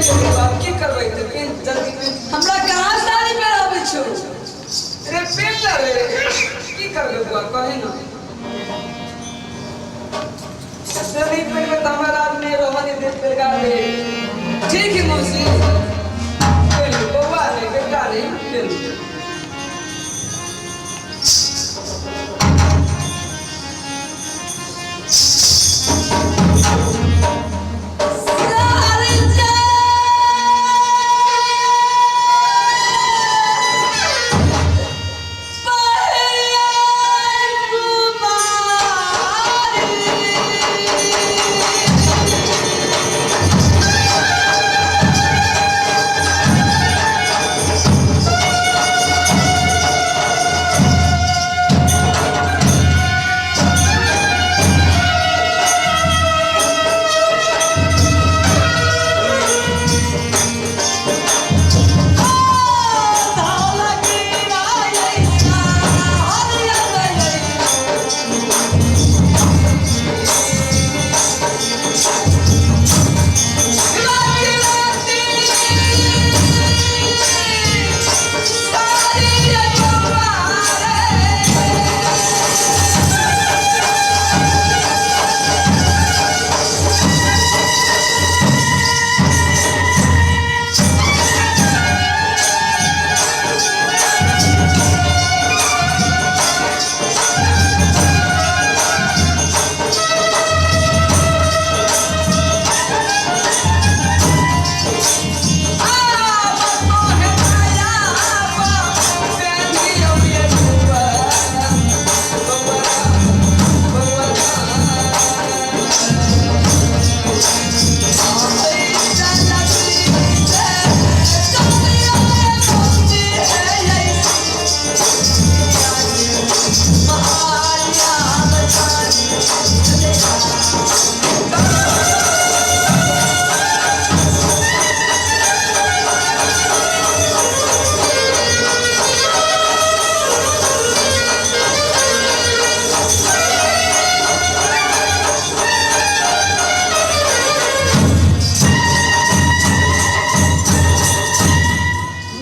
लेबै, आब की करबै तऽ पेन जल्दी पेन। हमरा कहाँ साड़ी पहिराबै छौ? रे पेन ला रे, की करबै बौआ कहे ना। से नहीं पेनबै तऽ हमरा राज नहि रहऽ नहि देत बेलगा रे। ठीक है मौसी। पेन ले बौआ, नहीं बेटा नहीं, पेन ले।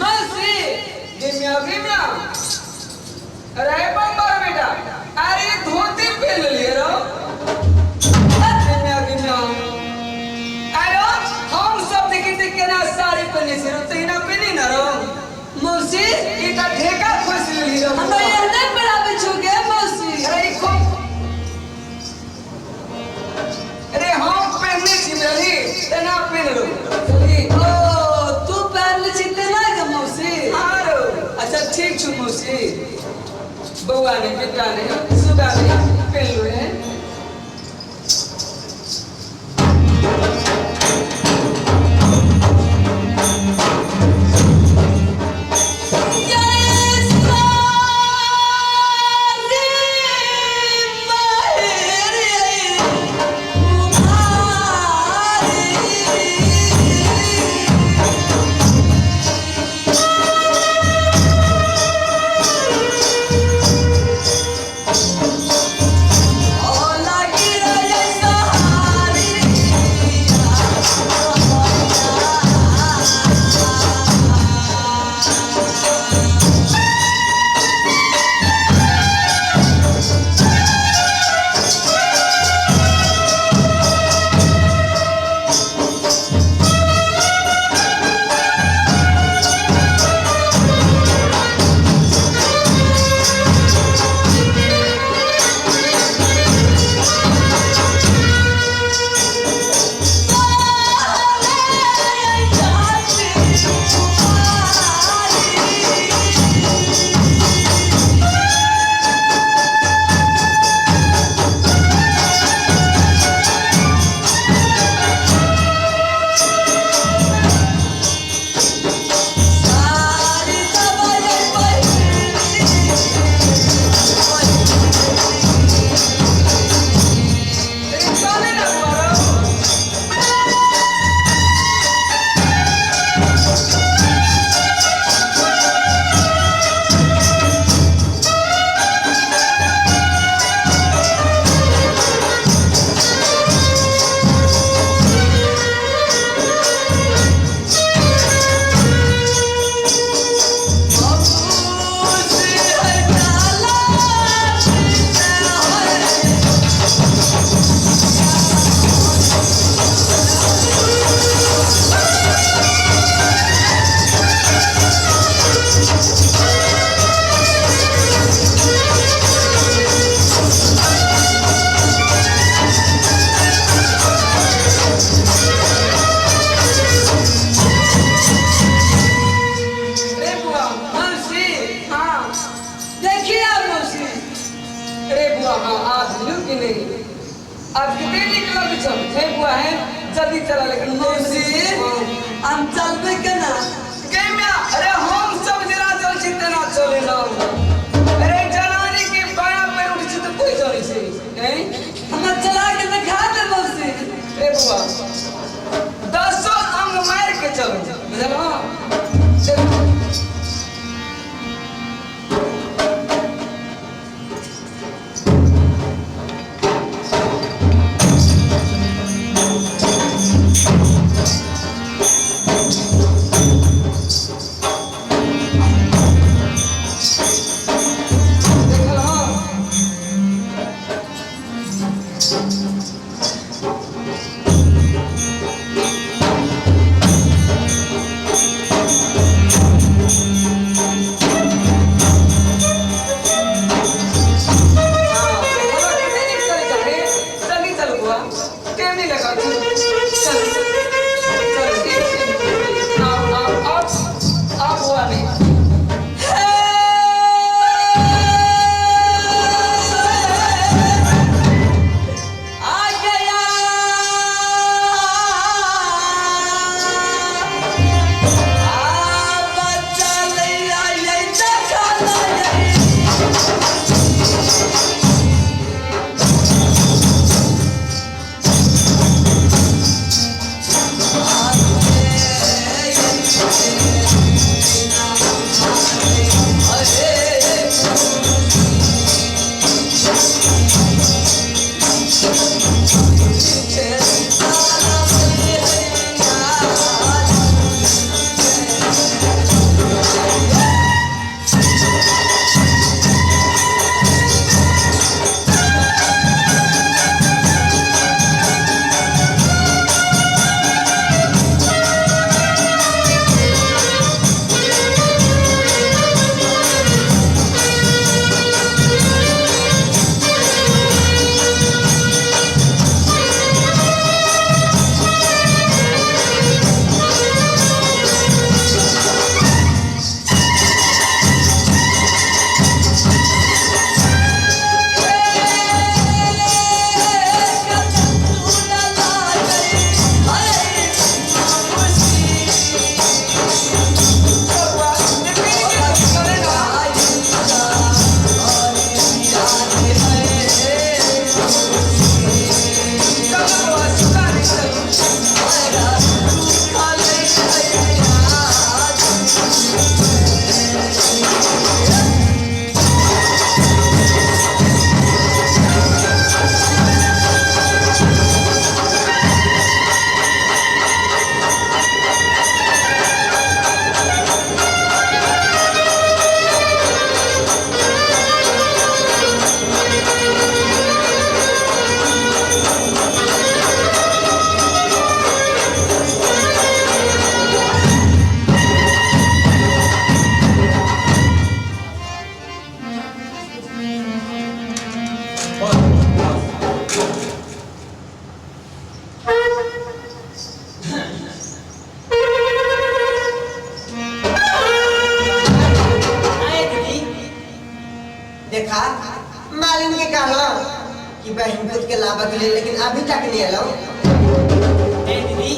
मौसी गिमिया गिमिया, अरे बम्बर बेटा, अरे धोती पहन लिए रो। गिमिया गिमिया, अरे हम सब देखी देख केना साड़ी पहने छी रो, तहिना पहनी ना रो। मौसी ई तऽ ठेका खोसि लेली रो। हमरा एहने पहिराबै छौ गे मौसी? अरे ई खूब, अरे हम पहनने छी बुझली, तेना पहन लो बुझली। ओ तू पहिरले छी तेना गे मौसी? आरो अच्छा ठीक छु मौसी, बौआ नहीं बेटा नहीं सुगा नहीं, पहन लो है। Oh, अरे बुआ हाँ आज लू कि नहीं आज कितने निकल के चल हे बुआ है जल्दी चला लेकिन मौसी हाँ। हम चलबे केना? के म्या अरे हम सब जरा चल छी तेना चले ना। अरे जनानी के बाया पर उठ छी तो कोई चले छी नहीं। हमरा चला के देखा दे मौसी। ए बुआ दसो अंग मार के चलो बुझल। हाँ चल। देखल हाँ। हाँ, देखल कितने नीक चलै छै, अरे, जल्दी चल बुआ टाइम नहीं लगा चल चल चल ठीक ठीक आओ आओ आओ आओ बुआ नहीं। आ गया आ बच्चा ले आई देखा नहीं। बुआ कितने नीक चले ना। चल बुआ सुता नहीं चल। आए दीदी। देखा मालिन के कहलो कि बहन पूछ के लाबा के लिए, लेकिन अभी तक नहीं एलो। ए दीदी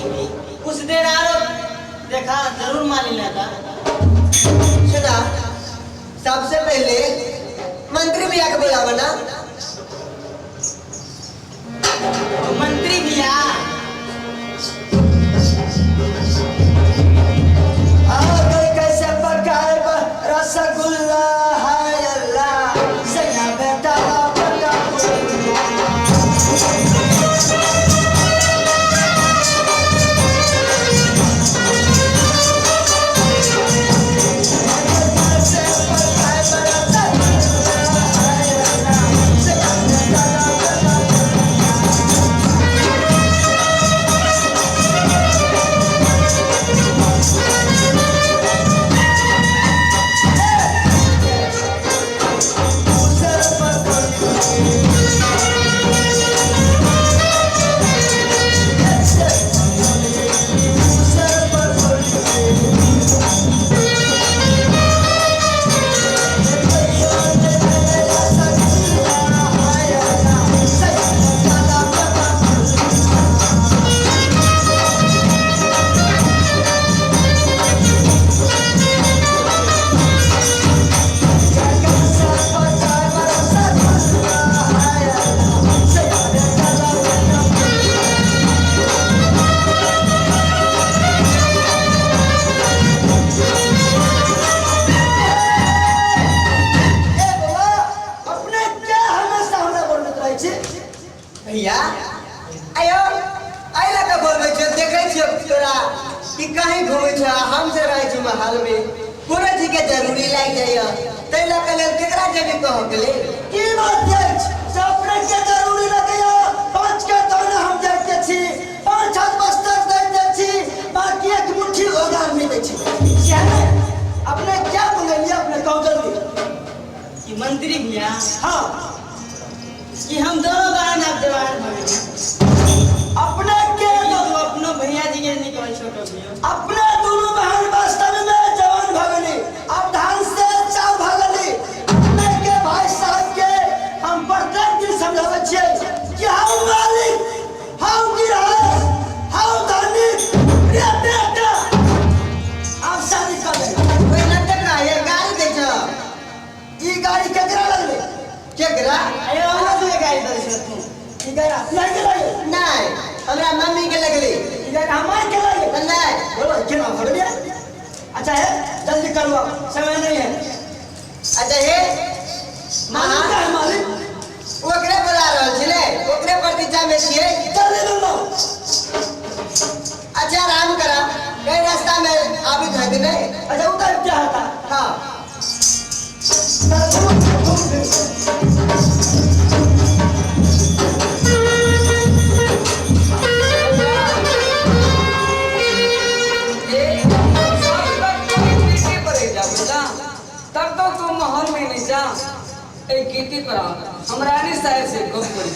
कुछ देर आरो देखा जरूर मालिन आता। सुना सबसे पहले मंत्री भैया के बुलावा ना। तो मंत्री भैया आ गई कैसे पकाए रसगुल्ला हाय अल्लाह सैया बेटा पका। ए जरूरी लागि जाइए ताहि लऽ के लेल केकरा जेबी कहऽ के लेल? की बात अछि से अपने के जरूरी लगैया? 5 के दाना हम दैते छी, 5 हाथ बस्तर दैते छी, बाकी एक मुट्ठी ओगार नहि दै छी। सएह ने? अपने क्या मंगेलियै? अपने कहू जल्दी। कि मंत्री भैया, हाँ, कि हम दोनों बहन आप जवान भऽ गेली। अपने के कि तू अपनो भैया जी के नहीं कहै छोटो भैया। अपने दोनों बहन वास्तव में जवान भऽ गेली, अब धान से चाव भऽ गेली। अपने के भाई साहब के हम प्रत्येक दिन समझाबै छियै कि हम मालिक, हम गिरहस्थ, हम धनिक रे बेटा, आप शादी कर ले। ओहि नटक रहे गाड़ी दै छ। ई गाड़ी केकरा लगलै? केकरा? अरे हमरा सुने गाड़ी दै छौ तू। ई गाड़ी अपना के लगलै? नहि, हमरा मम्मी के लगली। ई गाड़ी हमार के लगलै? नहि। बोलो केना भऽ गेलै? अच्छा है, जल्दी करू, अब समय नहीं है। अच्छा हे मालिक का है मालिक? ओकरे बोला रहल छी ने, ओकरे प्रतीक्षा में छियै। जल्दी बोलो। अच्छा आराम करा, कहीं रास्ता में आबित हेतै नहि? अच्छा उतर क्या होता? हाँ। चल, घूम, घूम, घूम। ए, सब तक कोई पीछे पड़े जा बुझला, तब तो तू महल में नहीं जा। ए गीती पर आओ, हम रानी साहब से गप करी।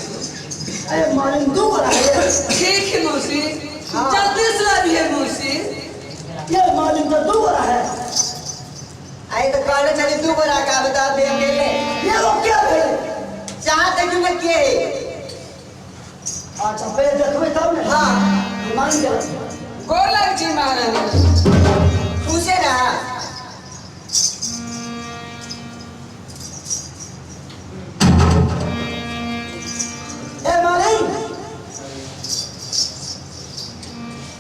अरे मालिक दू गोरा है। ठीक है मौसी, जल्दी से लाभी है मौसी। ये मालिक तो दू गोरा है। आई तो कहने चली 2 गोरा का बता दे अकेले। ये वो क्या है? चाहते कि मैं के? अच्छा पहले देखबे तब ने। हाँ। मान गया। गोर लग छी महारानी। पूछे ना। ए मालिक,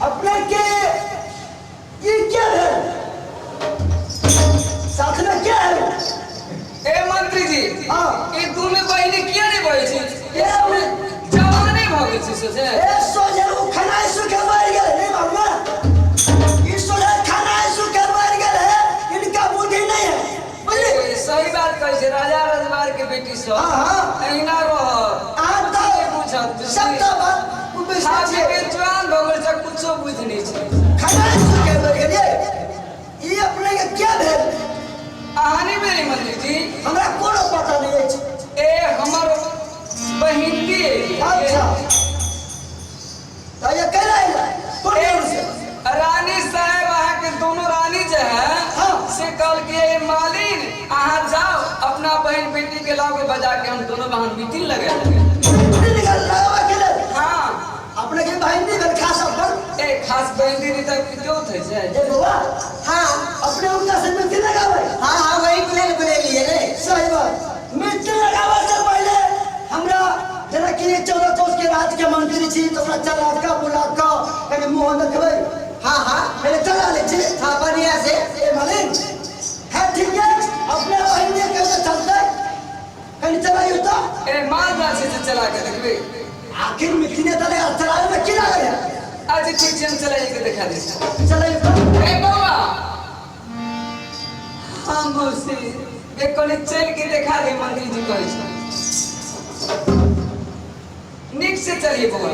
अपने के ये क्या है? साथ में क्या है? ए मंत्री जी, हाँ। ई दुनू बहिनी किया नहीं बजै छी? ए जवाने भऽ गेल छी सोचे। ए सोझे उ खनाइ सुखे मरि गेल रे बाबा। ई सोझे खनाइ सुखे मरि गेल है, इनका बुद्धि नहीं है। बुझली? ए, सही बात कहै छै, राजा रजवार के बेटी सब। हाँ, हाँ। अहिना रह। अहाँ तऽ पूछत। सबटा बात बुझै खा छियै। पी के जवान भऽ गेल छै, कुछो बुझि नहि छै। खनाइ सुखे मरि गेल ये। ई अपने के क्या भेल? अहाँ नहि भेलै मंत्री जी? हमरा कोनो पता नहीं अछि। ए हमर बहिन के। अच्छा। तऽ ये केना एलै? कोन जरूर से? रानी साहेब अहाँ के दोनों रानी जे है, हाँ। से कहल कि ए मालिन अहाँ जाओ अपना बहन बेटी के लाओ के बजा के हम दोनों बहन मीटिंग लगे। मीटिंग लगाबऽ के लेल? हाँ। अपने के बहन नहीं भेल खास अपन? ए खास बहन दीदी तक क्यों थे से? ए बउआ। हाँ। अपने उनका से मीटिंग लगाबै? हाँ हाँ, वही के लेल बोलेलियै ने। सही बात। मीटिंग लगाबै से पहले हमरा जेना कि 14 कोस के राज के मंत्री छी तो ओकरा चला कऽ बुला कऽ कनि मुँह देखबै। हाँ हाँ। पहले चला लै छी। हाँ बढ़िया से। ए मालिक, है ठीक है, अपने बहन के कैसे चलते? कनि चलाइयो तो। ए माल जा छै से चला के देखबै। आखिर मीटिंग तले चलावे में की लागै है? अच्छा ठीक छै, हम चलाइए के देखा दै छी। चलाइयो तो। ए बउआ। हाँ मौसी, एक कनि चलि के देखा दे, मंत्री जी कहै छै। नीक से चलिए बउआ।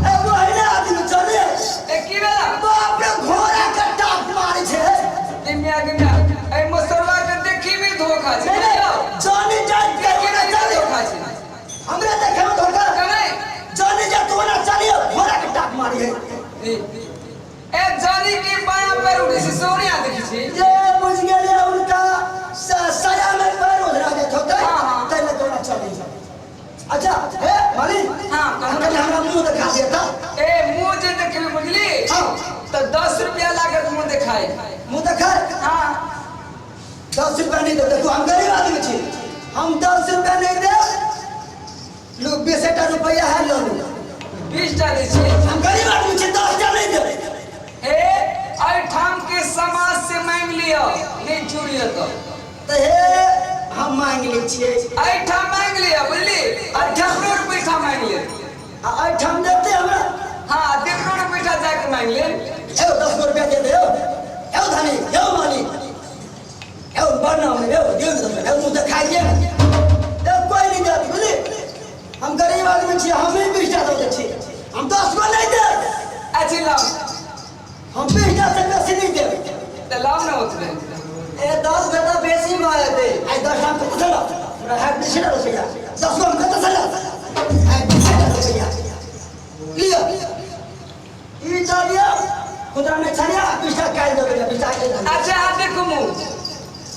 ए बहिना आदमी चले। ए की भेला? बाप रे, घोड़ा के टाप मारै छै। गिमिया गिमिया, ए मुसलमान के देखी में धोखा छै। नहीं, नहीं, जानी जात के देखी ओना में चली। धोखा छै। हमरा देखे में धोखा। कने? जानी जात ओना चलियो, घोड़ा के टाप मारी है। ए जानी के बायां पैर उठे से सोनिया देखी छी। ये बुझ गेलियै उनका सया में पैर उधरा जात होतै, हाँ, हाँ। तै लए ओना चली। अच्छा, हे मालिक। हाँ, कहू। कनि हमरा मुँह देखा दिअ तऽ। ए मुँह जे देखबी बुझली? हाँ। तऽ 10 रुपया लागत मुँह देखाय। मुँह देखाय? हाँ। 10 रुपया नहीं देब, देखू हम गरीब आदमी छी, हम 10 रुपया नहीं देब। लू 20 टा रुपया है लऽ लू। 20 टा दै छी। हम गरीब आदमी छी, 10 टा नहीं देब। हे एहिठाम के समाज से मांगि लिअ, नहीं चूड़िए तऽ। तऽ हे हम मांगि लै छियै। एहिठाम मांगि लिअ, बुझली? आ ठाकुरो के पैसा मांगि ले। आ एहिठाम देतै हमरा? हाँ, देवरो के पैसा जाके मांगि ले। एगो 10 गो रुपया दे दे। एगो धनी, एगो मालिक, एगो बड़ नाम है, एगो दिल दे, एगो मुँह देखाइए एगो कोई नहीं देत, बुझली? हम गरीब आदमी छियै, हम ही 20 टा दऽ दै छी, हम 10 गो नहीं देब। अच्छा लाओ। हम 20 टा से बेसी नहीं देब। तऽ लाओ ने ओतबे। ए 10 गो तऽ बेसी भऽ जेतै। आइ 10 टा कतऽ छल? हमरा है 20 टा रुपया। 10 गो कतऽ छल? आइ 20 टा रुपया लिअ, ई दऽ दिअ, खुदरा नहि छलियै, 20 टा काल्हि दऽ देबै, 20 टा काल्हि। अच्छा अहाँ देखू मुँह।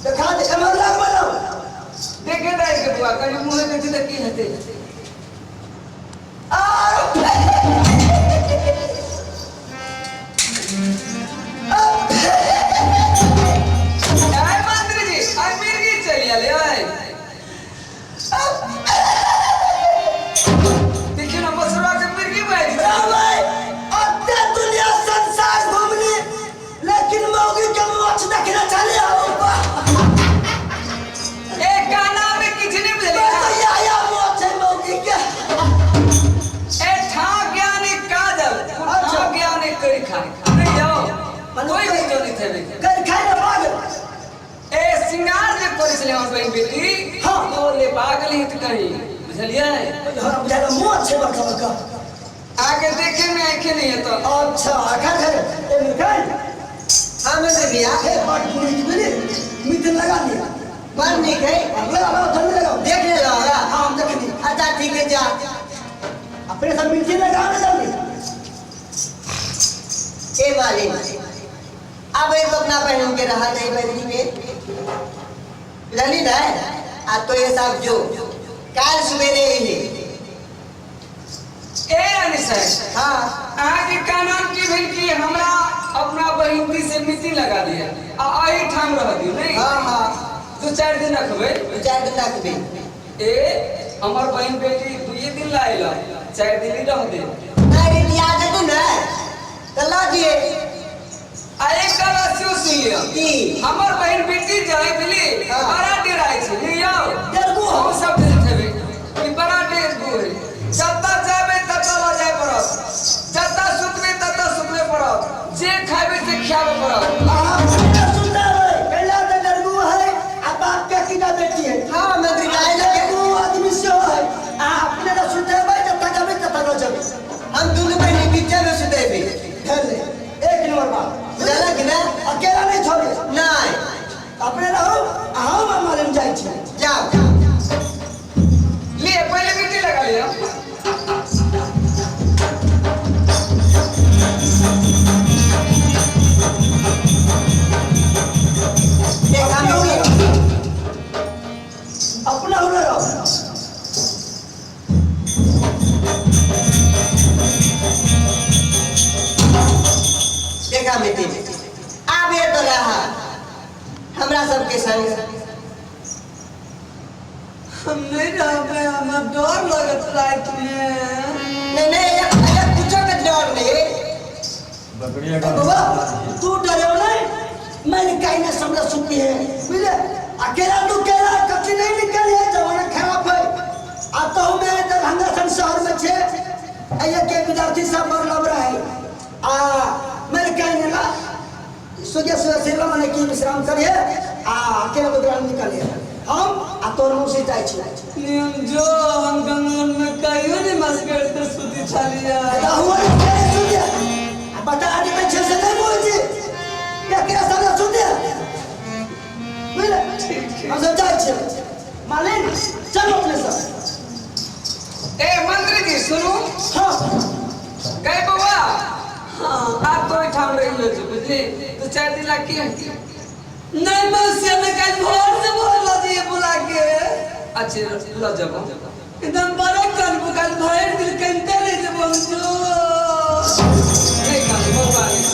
देखा दे, एम्हर लग बनाउ। देखे दाइ के बुआ, कनि मुँहे देखी तऽ की हेतै। आय मंत्री जी, आय मिर्गी चलि आयल आय। देखियौ ने मसुरवा के मिर्गी बाजि गेल। भाई, अते दुनिया संसार घूमली, लेकिन मौगी के मोछ देखने चले आओ। ए काना में किछु नहि बुझलियै। या या मोछ है मौगी के। ए ठा ज्ञानी काजल, अच्छा। ठा ज्ञानी करी खा। नहीं जाओ, कोई भी जो नहीं थेबे। कर खाए ना पागल। ए सिंगार जे करै छलै हमर बहिन बेटी, हाँ। ओ ले पागल हित करी, बुझलियै? हमरा बुझायल मोछ है बड़का बड़का। आगे देखे में आंखें नहीं है तो। अच्छा, खा खा ए मिर्गाई। हाँ मंत्री भैया। ए बड़ बुरी बुझली, मित्र लगा लिया। बड़ नीक है। लगा लगाओ, जल्दी लगाओ। देख ले हमरा। हाँ, हम देख ली। अच्छा ठीक है, जा। अपने सब मिर्ची लगाओ ना जल्दी। ए मालिक, अब एक अपना बहन के रहा नहीं बहनी में लली ना। आ तो ये सब जो काल सवेरे ही। ए रानी साहब। हाँ। अहाँके कानून की भेल कि हमरा अपना बहिन से मिट्टी लगा दिया आ एही ठाम रह दियौ नहीं? हाँ हाँ। 2-4 दिन रखबै। 2-4 दिन रखबै। ए हमर बहिन बेटी 2 दिन ला आयल, 4 दिन ही रह दे। नहीं रे, याद है तू ना तो ला दिए। आ एक बात सेहो सुन लिअ। की? हमर बहिन बेटी जाय बुझली, हाँ। बड़ा डेराइ छै, लियौ। डेरगू। हम सब देखैत हेबै कि बड़ा डेरगू है। जतऽ जेबै ततऽ लऽ जाय पड़त, जतऽ सुतबै ततऽ सुतबे पड़त, जे खायबै से खियाबे पड़त। अहाँ सुनते सुनते रहे, पहला तो डरगू है, आ बाप के कीड़ा बेटी है। हाँ मंत्री आ जी, डरगू आदमी सेहो है। अहाँ अपने न सुतेबै जतऽ जेबै ततऽ लऽ जेबै। हम दुनू बहिनी बीचे में सुतेबै। भेलै, एक नंबर बात। बुझलक ना? अकेला नहीं छोड़े। नहीं। अपने रहो, हम मालूम जाइ छी। जाओ। लिए पहले मिट्टी लगा लिया। देखा मिट्टी। अपना हो रहो। देखा मिट्टी। आब ये तो रहा हमरा सबके संग। हम नहीं रहबै, हमरा डर लगत राति में। नहीं नहीं, ये कुछो के डर नहीं। ए बाबा, तू डरे नहीं, मैंने कहीं ना समझ सुनती है, बुझले? अकेला तू केला कभी नहीं निकल है, जमाना खराब है। आता हूँ मैं दरभंगा सन शहर में छे, अये के विद्यार्थी सब बड़ लग रहा है। आ मैंने कहीं ना सुबह सुबह से मैंने की विश्राम करिए, आ अकेला बदलाव निकलिए। हम आ तोर मुँह से जाए छी। नियम जो हम गंगन में कहियो नहीं मस्कर से सुती छलिया। आ हुआ नहीं, क्या सुन दिया? आ बता आदि में छे से नहीं बोल जी। क्या क्या सब सुन दिया? बुझले? हम सब जाए छी। मालिक, चलो अपने सब। ए मंत्री जी सुनू। हाँ। गए बउआ। हाँ। आप तो एहिठाम रहि गेल छी, बुझली? 2-4 दिन ला की हेतै? नहीं मौसी, हमें कल भोर से भोर ला दिए बुला के। अच्छा ल जब। एकदम बड़ा कन बुकल भर दिल कंते रहे जब हम जो। नहीं कान, बउआ नहीं।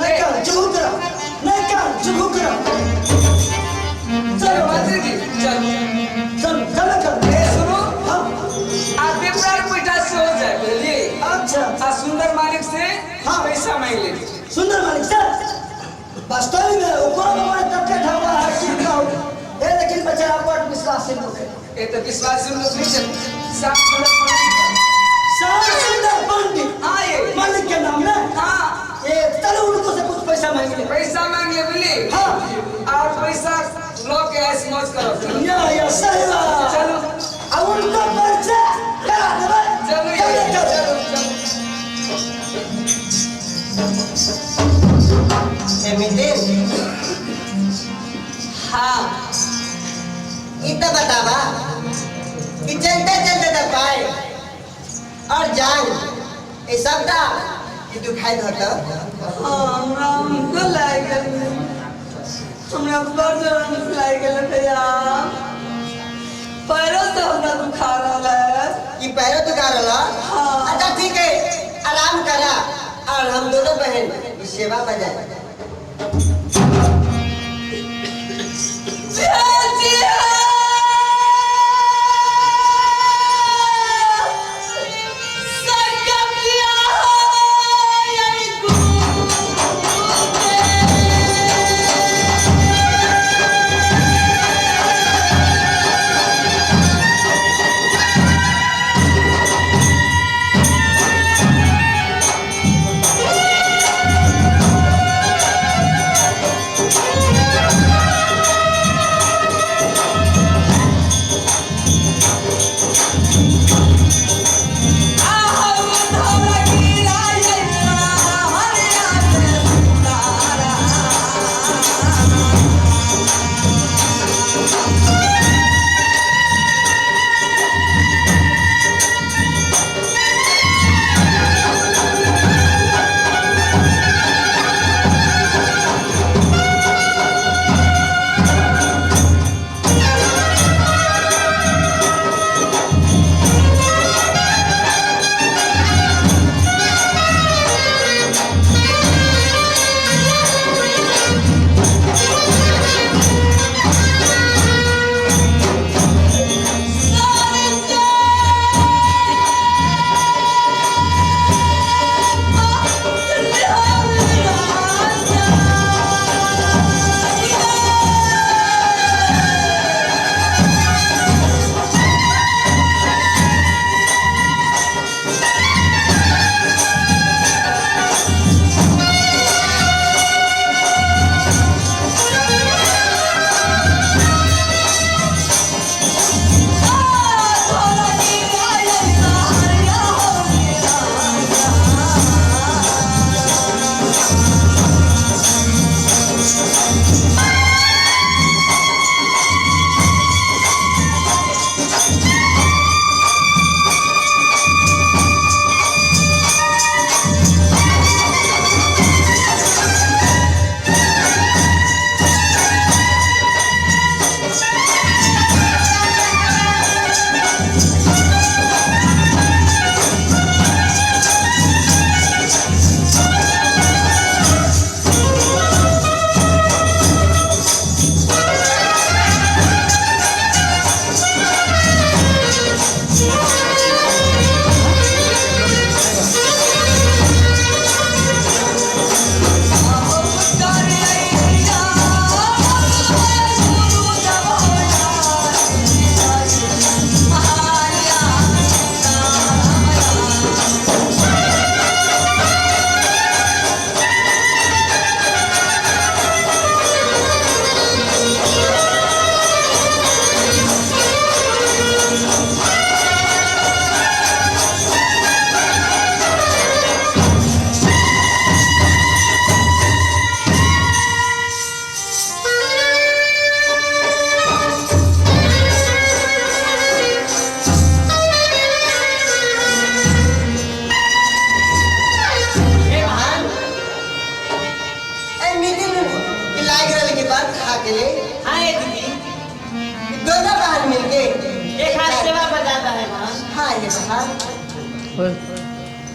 नहीं कान, चुप करो। नहीं कान, चुप करो। चलो मंत्री जी, चलो। चलो, चलो, चलो। ए सुनू। हाँ। आ देवरार पैसा से हो जाए, बुझलिए? अच्छा। आ सुंदर मालिक से हाँ। पैसा मांग ले। सुंदर मालिक सर। वास्तव में ओकरो में तब के ढाबा है की कहू ए, लेकिन बेचारा बड़ विश्वासी लोग है। ए तो विश्वासी लोग नहीं चल साफ सुंदर पंडित। श्याम सुंदर पंडित। हाँ ये। मालिक के नाम ना। हाँ। ए चलो उनको से कुछ पैसा मांग ले। पैसा मांग ले बोली। हाँ। और पैसा लो के ऐसे मौज करो। या सही बात। चलो। अब उनको परिचय करा देवे। चलो ये। चलो चलो चलो। ए मितिन। हाँ। इतना बतावा कि चलते चलते तो पाए और जान ये सब दा कि दुखाई होता। हाँ, हमरा हमको लाग गेल, हमरा बड़ जोर से लाग गेल भैया, पैरों से हमरा दुखा रहा है। कि पैरों दुखा रहा? हाँ। अच्छा ठीक है, आराम करा और हम दोनों बहन की सेवा बजाए।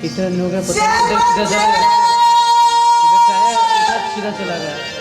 इतना लोग हैं, पता नहीं इधर सीधा चला गया, इधर से आया, इधर सीधा चला गया।